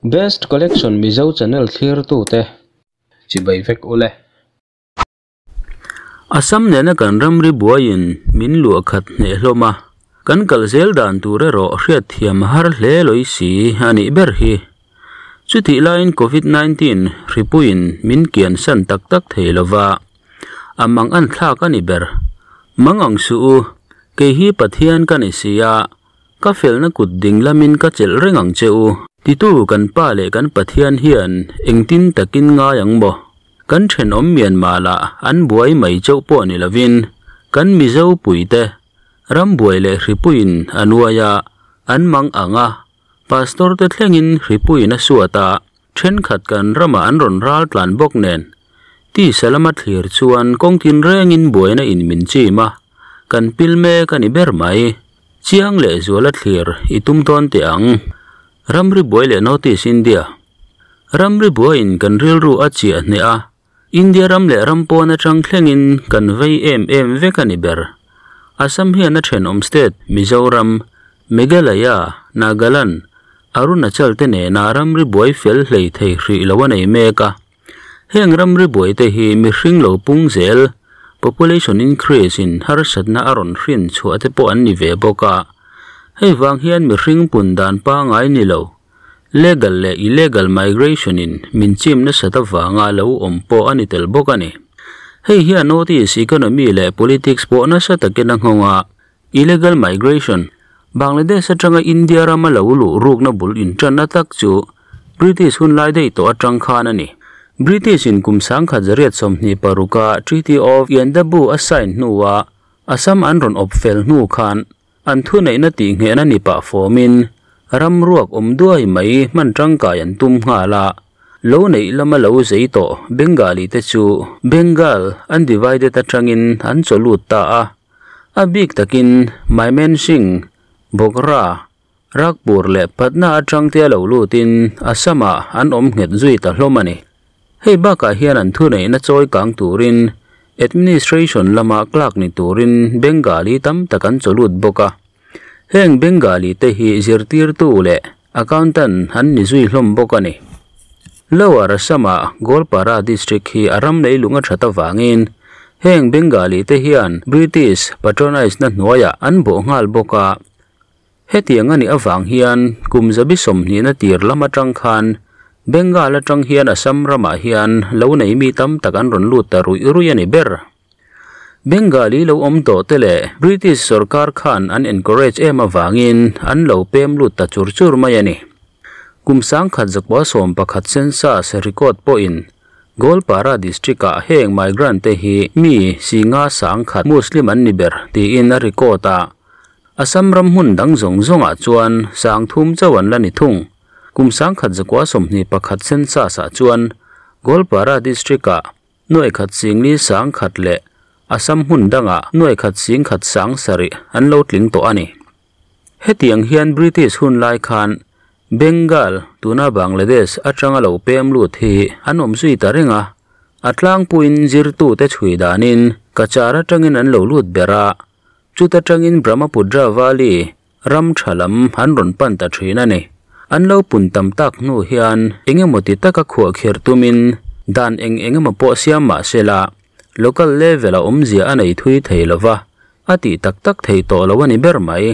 Best Collection Mizo channel thlirtute chibai vek ule. Assam nena kan ramri buaiin min luah khat hneh hlawm a, kan kal zel dan tur erawh hriatthiam a har hle lawi si a nih ber hi. Chutih laiin Covid 19 hripuiin min kian san tak tak thei lova, a mang an thlak a ni ber. Mang ang suh u, kei hi Pathian ka ni si a, Ka felna kut ding lamin ka chelh reng ang che u. Titu kan Pa leh kan Pathian hian engtin takin ngai ang maw? Kan thenawm Myanmar lah an buai mai chauh pawh ni lovin kan Mizo puite ram buai leh hripuiin a nuai a, an mang ang a, Pastor te thlengin hripuiin a suat a, thenkhat kan ramah an rawn ral tlan bawk nen tisa lama thlir chuan kawng tinrengin buaina in min chim a, kan pil mek a ni ber mai. Chiang leh zuala thlir i tum dawn teh ang. Ramri buai leh Notice India Ramri buaiin kan rilru a chiah hneh a, India ram leh ram pawn atang thlengin kan vei em em vek a ni ber. Assam hian a thenawm state Mizoram, Meghalaya, Nagaland, Arunachal te nena ramri buai fel hlei thei hrih lo a nei mek a. Heng ramri buaite hi mihring lo pung zel, population increase, in harsatna a rawn hrin chhuah te pawh an ni ve bawk a. Hei vang hian mihring pun dan pangai ni lo, legal leh illegal migration in min chim nasat avanga lo awm pawh a ni tel bawk a ni. Hei hian North-East economy leh politics pawh nasa takin a nghawng a, illegal migration, Bangladesh atanga India rama lo luh rukna bul intanna tak chu British hun lai daih tawh atang khan a ni. British in kum 1926 a Treaty of Yandaboo a sign hnua Assam an rawn awp fel hnu khan an thuneihna tihnghehna ni pah fawmin ram ruak awm duai mai hman tangkai an tum nghal a. Lo neih lama lo zei tawh Bengali te chu Bengal undivided atangin an chaw lut ta a. A bik takin Mymensingh, Bogra, Ragpur leh Patna atang te lo lutin Assam-ah an awm nghet zui ta hlawm a ni. Hei bakah hian an thuneihna chawi kang turin administration lama clerk ni turin Bengali tam tak an chaw lut bawk a. Heng Bengali te hi zirtirtu leh accountant an ni zui hlawm bawk a ni. Lower Assam-ah Goalpara district hi a ram leilung a that avangin heng Bengali te hian British patronise na hnuaiah an bawh nghal bawk a. Hetiang a nih avang hian kum zabi sawmhnihna tir lam atang khan Bengal atang hian Assam ramah hian lo nei mi tam tak an rawn lut ta ruih ruih a ni ber. Bengali lo awm tawh te leh British sorkar khan an encourage em avangin an lo pem lut ta chur chur mai a ni. Kum 1911 census record pawhin Goalpara district-ah heng migrant te hi mi singa sangkhat Muslim an ni ber tiin a record a. Assam ram hmun dang zawng zawngah chuan 3000 chauh an la ni thung. Kum 1921 census-ah chuan Goalpara district-ah nuaikhat singli sangkhat leh Assam hmun dangah nuaikhat singkhat sangsarih an lo tling tawh a ni. Hetiang hian British hun lai khan Bengal tuna Bangladesh atanga lo pem lut hi an awm zui ta reng a, a tlangpuiin zirtute chhui danin Cachar atangin an lo lut ber a, chuta tangin Brahmaputra Valley ram tha lam an rawn pan ta thin a ni. An lo pun tam tak hnu hian engemaw ti taka khuah khir tumin dan eng engemaw pawh siam mah sela local level a awmzia a nei thui thei lova, a tih tak tak thei tawh lo a ni ber mai.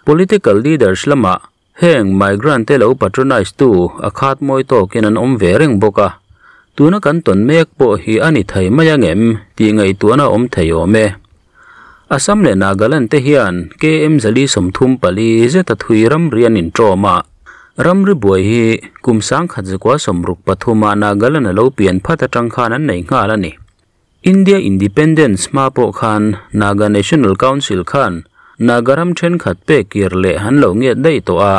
Political leaders lamah heng migrant te lo patronize tu a khat mawi tawkin an awm ve reng bawk a, tuna kan tawn mek pawh hi a ni thei mai angem tih ngaihtuahna awm thei awm e. Assam leh Nagaland te hian km 434 zeta thui ramri an intawm a, ramri buai hi kum 1963 ah Nagaland a lo pian phat atang khan an nei nghal a ni. India Independence hma pawh khan Naga National Council khan Nagaram thenkhat pek kir leh an lo ngiat daih tawh a,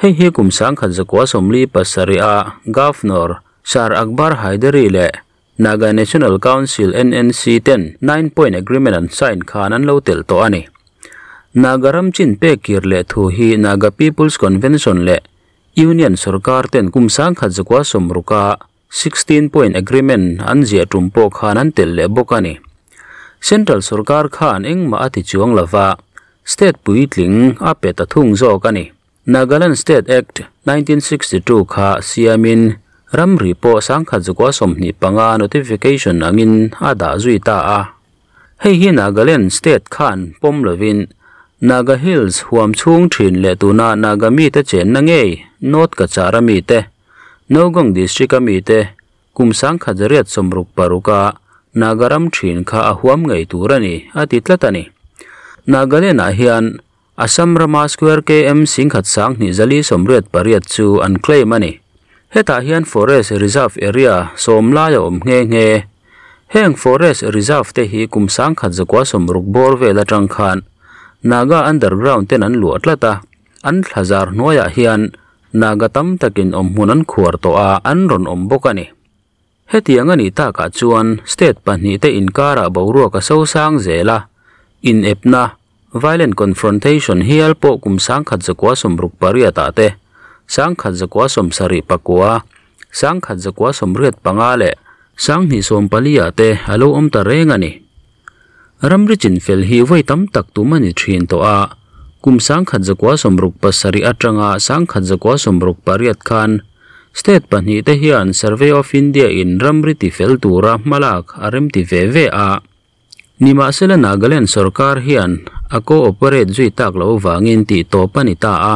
hei hi kum 1957 a Governor Sir Akbar Hydari leh Naga National Council NNC ten 9 point agreement an sign khan an lo tel tawh a ni. Nagaram chin pek kir leh thu hi Naga People's Convention leh Union Sarkar ten kum 1960 16 point agreement an zia tum pawh khan an tel leh bawk a ni. Central Sarkar khan engmah a ti chuang lova, state puitling a pe ta thung zawk a ni. Nagaland State Act, 1962 kha siamin ramri pawh 1925 notification angin a dah zui ta a. Hei hi Nagaland State khan pawm lovin Naga Hills huam chhung thin leh tuna Naga mite chenna ngei North Cachar a mite, Nowgong District a mite kum 1866 a Naga ram thin kha a huam ngei tur a ni a ti tlat a ni. Nagaland ah hian Assam rama square km 10,288 chu an claim a ni. Hetah hian Forest Reserve Area sawm lai a awm nghe nghe. Heng Forest Reserve te hi kum 1960 bawr vel atang khan Naga Underground ten an luah tlat a, an thlazar hnuaiah hian Naga tam takin awmhmun an khuar tawh a, an rawn awm bawk a ni. Hetiang a nih takah chuan state pahnih te inkarah boruak a sosang zel a, inepna, violent confrontation, hial pawh kum 1968 ah te, 1979, 1985 leh 2014 ah te a lo awm ta reng a ni. Ramri chinfel hi vawi tam tak tum a ni thin tawh a, kum 1967 atanga 1968 khan state pahnih te hian Survey of India in ramri tifel tura hmalak a remti ve ve a. Nimahsela Nagaland sorkar hian a co-operate zui tak loh avangin tih tawp a ni ta a.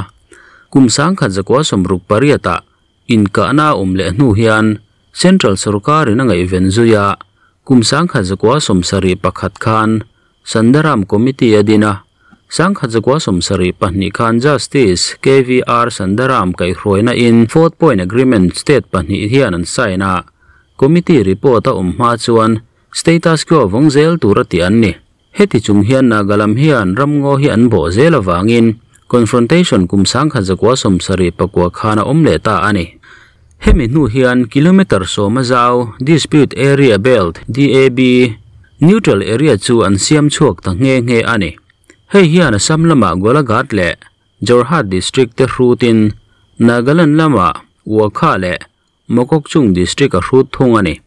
Kum 1968 ah inkahna a awm leh hnu hian Central sorkarin a ngaihven zui a, kum 1971 khan Sundaram Committee a din a, 1972 khan Justice KVR Sundaram kaihhruaina in Fourth Point Agreement state pahnih hian an sign a, Committee report a awm hma chuan Status quo vawng zel tur a ti an ni. Heti chung hian Naga lam hian ramngaw hi an bawh zel avangin confrontation kum 1979 khan a awm leh ta a ni. Hemi hnu hian kilometre sawma zau Dispute Area Belt, DAB, neutral area chu an siam chhuak ta nghe nghe a ni. Hei hian Assam lamah Golaghat leh Jorhat district te hrutin Nagaland lamah Wakha leh Mokokchung District a hrut thung a ni.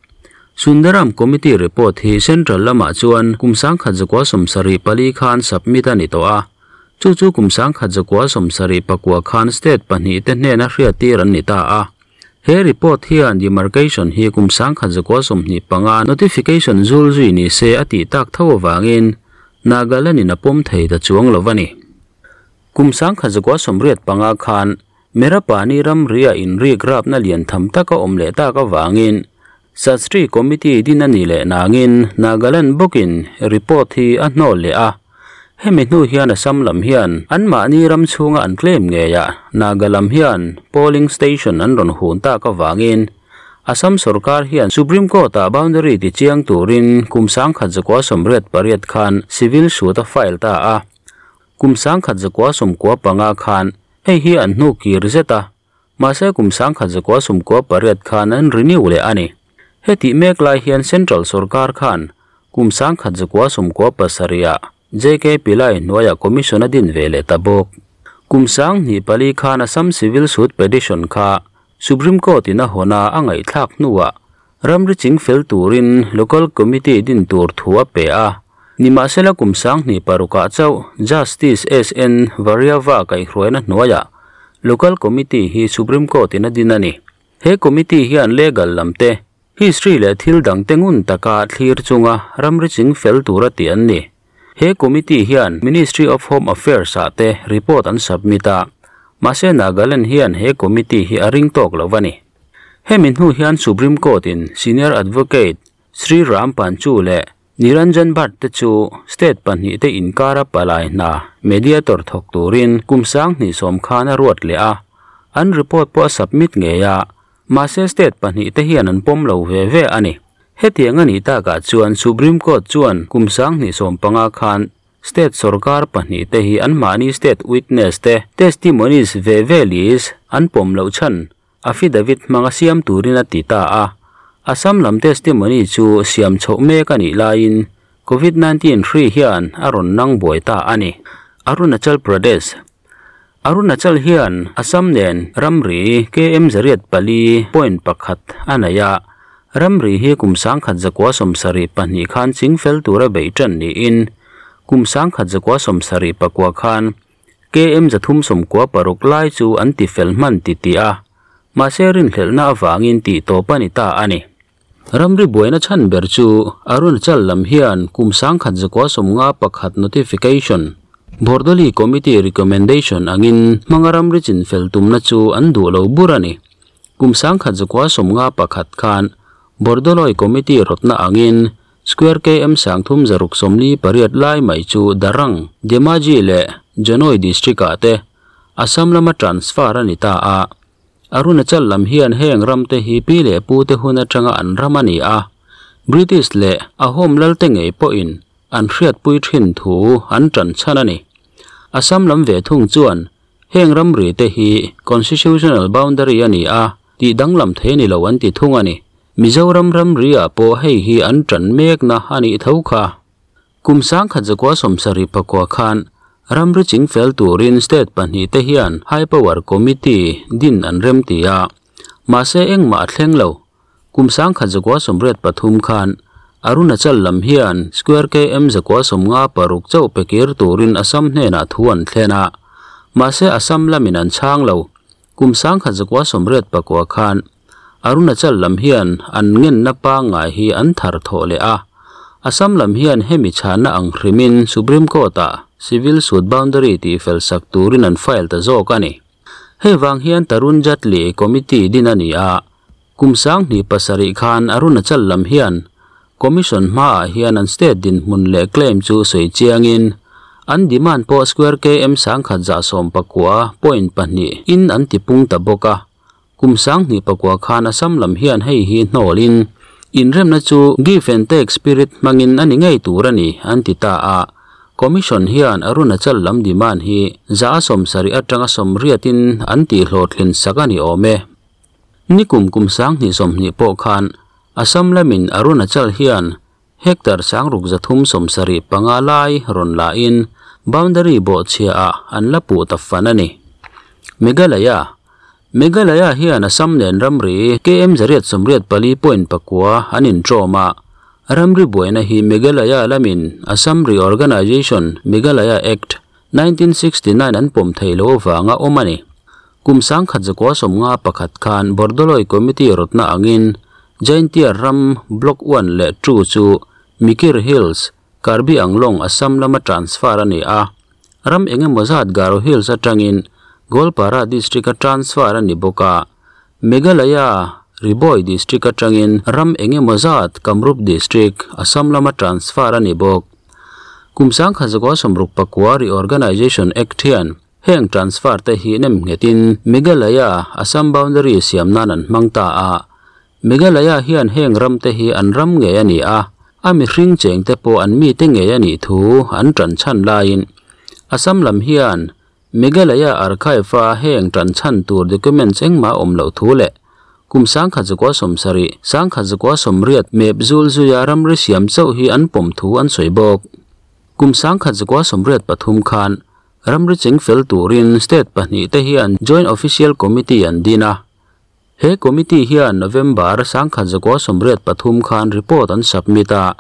Sundaram Committee report hi Central lamah chuan kum 1974 khan submit a ni tawh a, chu chu kum 1979 khan state pahnih te hnena hriattir an ni ta a. He report hian demarcation hi kum 1925 notification zul zui ni se a tih tak tho avangin Nagaland in a pawm thei ta chuang lo a ni. Kum 1985 khan Merapani ramria inrik rapna lian tham taka awm leh tak avangin Shastri Committee din a ni leh nangin Nagaland bawkin report hi a hnawl leh a. Hemi hnu hian Assam lam hian anmahni ram chhunga an claim ngei a, Naga lam hian polling station an rawn hun tak avangin Assam sorkar hian Supreme Court ah boundary ti chiang turin kum 1988 khan civil suit a file ta a. Kum 1995 khan hei hi an hnu kir zet a, mahse kum 1998 khan an renew leh a ni. Heti mek lai hian Central sorkar khan kum 1997 ah JK Pillai hnuaiah commission a din ve leh ta bawk. Kum 2004 khan Assam Civil Suit Petition kha Supreme Court in a hawn a a ngaihthlak hnuah ramri chingfel turin Local Committee din tur thu a pe a. Nimahsela kum 2006 ah chauh Justice SN Variava kaihhruaina hnuaiah Local Committee hi Supreme Court in a din a ni. He committee hian legal lam te, history leh thil dang te ngun taka thlir chunga ramri chingfel tur a ti an ni. He committee hian Ministry of Home Affairs ah te report an submit a, mahse Nagaland hian he committee hi a ring tawk lo a ni. Hemi hnu hian Supreme Court in Senior Advocate Sri Ram Panchu leh Niranjan Bhatt te chu state pahnih te inkara palai hna mediator thawk turin kum 2010 khan a ruat leh a, an report pawh a submit ngei a, mahse state pahnih te hian an pawm lo ve ve a ni. Hetiang a nih takah chuan Supreme Court chuan kum 2015 khan state sorkar pahnih te hi anmahni state witness te testimonies ve ve lis an pawm loh chhan affidavit hmanga siam turin a ti ta a. Assam lam testimony chu siam chhoh mek a nih laiin COVID-19 hri hian a rawn nang buai ta a ni. Arunachal Pradesh. Arunachal hian Assam nen ramri km 404.1 a nei a, ramri hi kum 1972 khan chingfel tura bei tan niin kum 1974 khan KM 396 lai chu an tifel hman titih a, mahse rinhlelhna avangin tihtawp a ni ta a ni. Ramri buaina chhan ber chu Arunachal lam hian kum 1951 notification, Bordoli Committee recommendation angin hmanga ramri chinfel tumna chu an duh lo bur a ni. Kum 1951 khan Bordoloi Committee rawtna angin Square KM 3648 lai mai chu Darang, Dhemaji leh Jonoi District-ah te Assam lama transfer a ni ta a. Arunachal lam hian heng ramte hi pi leh pute hun atanga an ram a ni a, British leh Ahom lalte ngei pawhin an hriatpui thin thu an tan chhan a ni. Assam lam ve thung chuan heng ramri te hi Constitutional Boundary a ni a, tih danglam thei ni lo an ti thung a ni. Mizoram ramri-ah pawh hei hi an tan mekna a nih tho kha. Kum 1979 khan ramri chingfel turin state pahnihte hian High Power Committee din an rem ti a, mahse engmah a thleng lo. Kum 1983 khan Arunachal lam hian Square KM 156 chauh pe kir turin Assam hnenah thu an thlen a, mahse Assam lamin an chhang lo. Kum 1989 khan Arunachal lam hian an ngenna pangngai hi an thar thawh leh a, Assam lam hian hemi chhana ang hrimin Supreme Court-ah Civil Suit Boundary tihfel sak turin an file ta zawk a ni. Hei vang hian Tarun Jaitley Committee din a ni a, kum 2007 khan Arunachal lam hian Commission hmaah hian an state dinhmun leh claim chu sawi chiangin an demand pawh Square KM 1119.2 in an tipung ta bawk a. Kum 2009 khan Assam lam hian hei hi hnawlin inremna chu give and take spirit hmangin a ni ngei tur a ni an ti ta a. Commission hian Arunachal lam demand hi 70% atanga 80in an tihhlawhtlin sak a ni awm e. Nikum kum 2020 pawh khan Assam lamin Arunachal hian hectare 6375 lai rawn lain boundary bawhchhia ah an la puh ta fan a ni. Meghalaya Meghalaya hian Assam nen ramri KM 884.9 an intawm a, ramri buaina hi Meghalaya lamin Assam Reorganisation Meghalaya Act 1969 an pawm thei lo avanga awm a ni. Kum 1951 khan Bordoloi Committee rawtna angin Jaintia ram Block 1 leh 2 chu Mikir Hills, Karbi Anglong Assam lama transfer a ni a, ram engemaw zat Garo Hills atangin Goalpara District a transfer a ni bawk a, Meghalaya Ri Bhoi District atangin ram engemaw zat Kamrup District Assam lama transfer a ni bawk. Kum 1969 Reorganisation Act hian heng transfer te hi nem nghetin Meghalaya Assam boundary siam nan an hmang ta a. Meghalaya hian heng ram te hi an ram ngei a ni a, a mihring cheng te pawh an mi te ngei a nih thu an tan chhan laiin Assam lam hian Meghalaya archive a heng tan chhan tur documents engmah awm loh thu leh kum 1970 1980 map zul zuia ramri siam chauh hi an pawm thu an sawi bawk. Kum 1983 khan ramri chingfel turin state pahnih te hian Joint Official Committee an din a. He committee hian November 1983 khan report an submit a,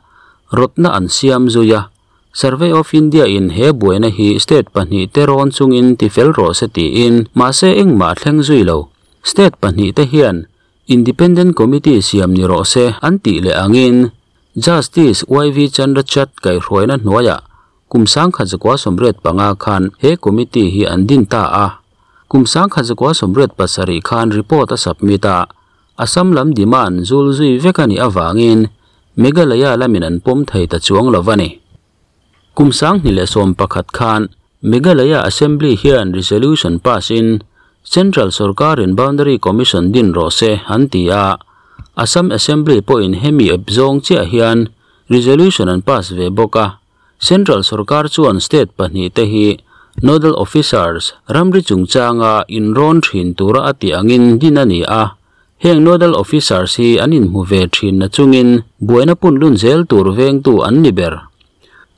rawtna an siam zuia. Survey of India in he buaina hi state pahnih te rawn chungin tifel rawh se tiin mahse engmah thleng zui lo. State pahnih te hian Independent Committee siam ni rawh se an tih leh angin Justice Y.V. Chandrachud kaihhruaina hnuaiah kum 1985 khan he committee hi an din ta a. Kum 1987 khan report a submit a, Assam lam demand zul zui vek a nih avangin Meghalaya lamin an pawm thei ta chuang lo a ni. Kum 2011 khan Meghalaya Assembly hian resolution pass in Central Sarkarin Boundary Commission din rawh se an ti a, Assam Assembly pawhin hemi ep zawng chiah hian resolution an pass ve bawk a. Central Sarkar chuan state pahnih te hi nodal officers ramri chungchanga inrawn thin tura a tih angin din a ni a. Heng nodal officers hi an inhmu ve thin na chungin buaina pun lun zel tur vengtu an ni ber.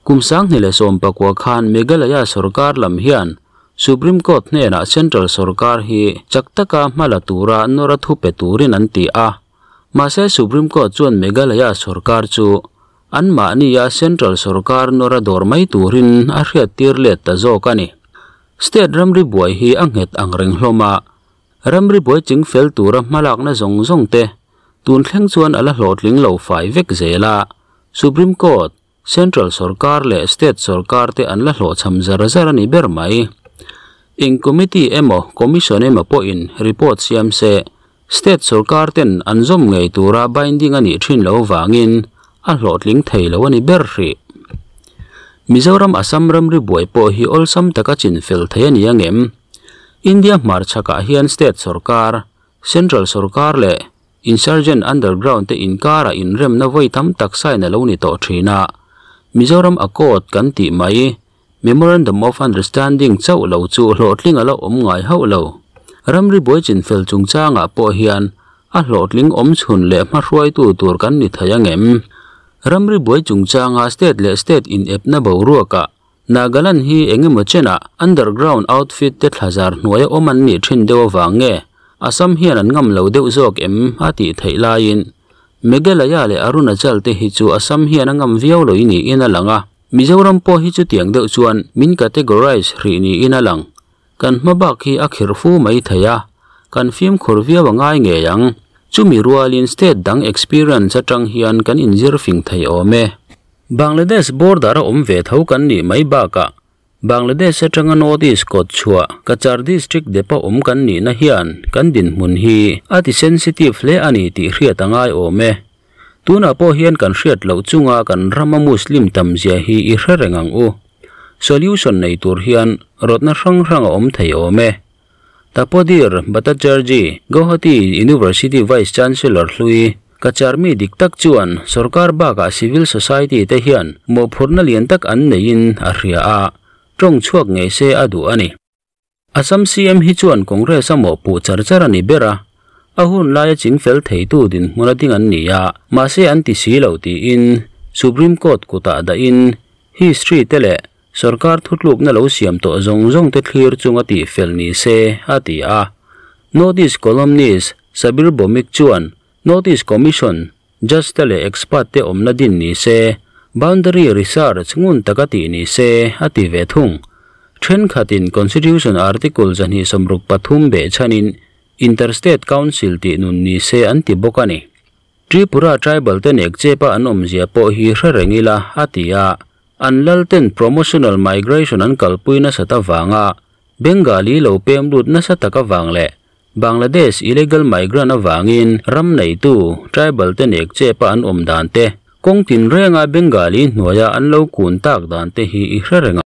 Kum 2019 khan Meghalaya Sarkar lam hian Supreme Court hnenah Central Sarkar hi chak taka hmala tura nawra thu pe turin an ti a. Mahse Supreme Court chuan Meghalaya Sarkar chu an mahnia Central Sarkar nawra dawr mai turin a hriat tir let ta zawk a ni. State ramri buai hi a nghet ang reng hlawm a, ramri buai chingfel tura hmalakna zawng zawng te tun thleng chuan a la hlawhtling lo fai vek zel a, Supreme Court, Central sorkar leh State sorkar te an la hlawhchham zar zar a ni ber mai. Eng committee emaw commission emaw pawhin report siam se, State sorkar ten an zawm ngei tura binding a nih thin loh vangin a hlawhtling thei lo a ni ber hrih. Mizoram Assam ramri buai pawh hi awlsam taka chinfel thei a ni ang em? India hmarchhakah hian state sorkar, central sorkar leh insurgent underground te inkarah inremna vawi tam tak sign a lo ni tawh thin a. Mizoram Accord kan tih mai, Memorandum of Understanding chauh lo chu hlawhtling a la awm ngai hauh lo. Ramri buai chinfel chungchangah pawh hian a hlawhtling awm chhun leh hmahruaitu tur kan ni thei ang em? Ramri buai chungchanga state leh state inepna boruakah Nagaland hi eng emaw chenah underground outfit te thlazar hnuaia awm an nih thin deuh avang nge Assam hian an ngam lo deuh zawk em a tih theih laiin Meghalaya leh Arunachal te hi chu Assam hian a ngam viau lo niin a lang a, Mizoram pawh hi chutiang deuh chuan min categorize hrih niin a lang. Kan hma bak hi a khirh fu mai thei a, kan fimkhur viau a ngai ngei ang. Chumi rualin state dang experience atang hian kan inzir fing thei awm e. Bangladesh border a awm ve tho kan nih mai bakah Bangladesh atanga North East kawt chhuah Cachar district depa awm kan nihna hian kan dinhmun hi a ti sensitive hle a ni tih hriat a ngai awm e. Tunah pawh hian kan hriat loh chunga kan rama Muslim tam zia hi i hre reng ang u. Solution nei tur hian rawtna hrang hrang a awm thei awm e. Tapodir Bhattacharjee, Guwahati University Vice Chancellor hlui, Cachar mi dik tak chuan sorkar bakah civil society te hian mawhphurhna lian tak an neiin a hria a, tawng chhuak ngei se a duh a ni. Assam CM hi chuan Congress a mawhpuh char char a ni ber a, a hun laia chingfel theitu dinhmun a ding an ni a, mahse an ti si lo tiin Supreme Court kutah dahin history te leh Sorkar thutlukna lo siam tawh zawng zawng te thlir chunga tih fel ni se, a ti a. North-East columnist Sabir Bhowmik chuan North-East Commission, judge te leh expert te awmna din ni se, boundary research ngun taka tih ni se, a ti ve thung. Thenkhatin Constitution Article 263 behchhanin Inter-State Council tih nun ni se an ti bawk a ni. Tripura tribal te nek chepa an awmzia pawh hi hre reng ila, a ti a. An lal ten promotional migration an kalpui nasat avanga Bengali lo pem lut nasa tak avang leh Bangladesh illegal migrant avangin ram neitu tribal te nek chepa an awm dan te, kawng tinrenga Bengali hnuaia an lo kun tak dan te hi i hre reng.